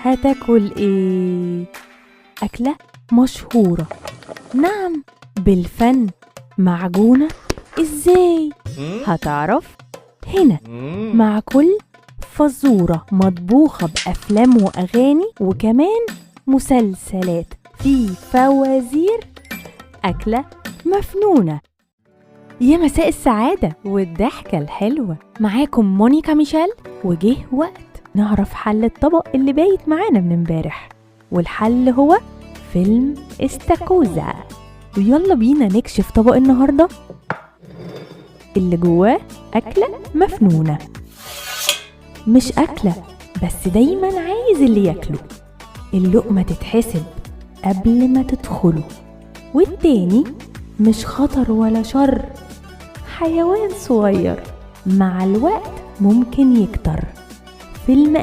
هتاكل ايه؟ أكلة مشهورة، نعم بالفن، معجونة ازاي؟ هتعرف هنا مع كل فزورة مطبوخة بأفلام وأغاني وكمان مسلسلات في فوازير أكلة مفنونة. يا مساء السعادة والضحكة الحلوة، معاكم مونيكا ميشيل، وجه وقت نعرف حل الطبق اللي بايت معانا من امبارح، والحل هو فيلم استاكوزا. ويلا بينا نكشف طبق النهاردة اللي جواه أكلة مفنونة. مش أكلة بس دايما عايز اللي ياكله، اللقمة تتحسب قبل ما تدخله. والتاني مش خطر ولا شر، حيوان صغير مع الوقت ممكن يكتر. فيلم